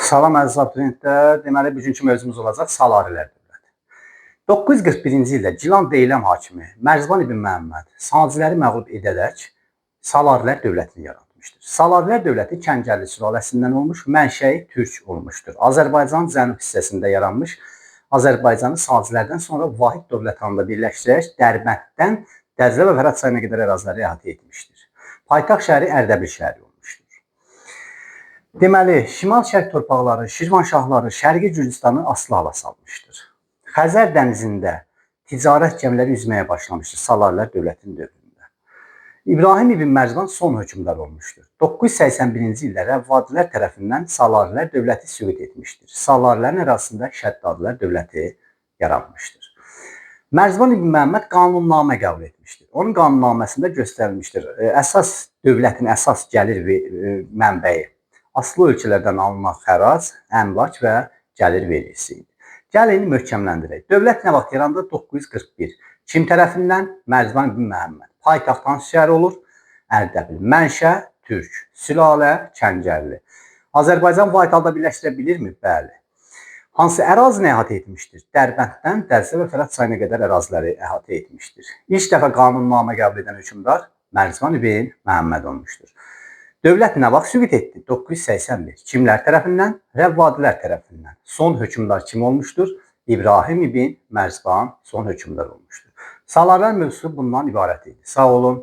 Salam əziz abituriyentlər. Deməli, bugünkü mövzumuz olacaq Salarilər dövləti. 941-ci ildə Gilan Deyləm hakimi Mərzban ibn Məhəmməd Saciləri məğlub edərək Salarilər dövlətini yaratmışdır. Salarilər dövləti Kəngərli sülaləsindən olmuş, mənşəyi türk olmuşdur. Azərbaycanın cənub hissəsində yaranmış Azərbaycanı Sacilərdən sonra vahid dövlət halında birləşdirərək Dərbənddən Dəclə və Fərat çayına qədər əraziləri əhatə etmişdir. Paytaxt şəhəri Ərdəbil şəhəri olmuşdur. Deməli, şimal-şərq torpaqları, Şirvanşahları Şərqi Gürcüstanı asılı hala salmışdır. Xəzər dənizində ticarət gəmiləri üzməyə başlamışdır Salarilər dövlətinin dövründə. İbrahim ibn Mərzban son hökmdar olmuşdur. 981-ci ildə Rəvvadilər tərəfindən Salarilər dövləti süqut etmişdir. Salarilərin ərazisində Şəddadilər dövləti yaranmışdır. Mərzban ibn Məhəmməd qanunnamə qəbul etmişdir. Onun qanunnaməsində göstərilmişdir. Əsas dövlətin əsas gəlir mənbəyi asılı ölkələrdən alınan xərac, əmlak və gəlir vergisi idi. Gəlin möhkəmləndirək. Dövlət nə vaxt yarandı? 941. Kim tərəfindən? Mərzban ibn Məhəmməd. Paytaxt hansı şəhər olur? Ərdəbil. Mənşə türk, sülalə Kəngərli. Azərbaycan vahid halda birləşdirə bilirmi? Bəli. Hansı ərazini əhatə etmişdir? Dərbənddən Dəclə və Fərat çayına qədər əraziləri əhatə etmişdir. İlk dəfə qanunnamə qəbul edən hökmdar Mərzban ibn Məhəmməd olmuşdur. Dövlət nə vaxt süqut etdi? 981. Kimlər tərəfindən? Rəvvadilər tərəfindən. Son hökmdar kim olmuşdur? İbrahim ibn Mərzban son hökmdar olmuşdur. Salarilər mövzusu bundan ibarət idi. Sağ olun.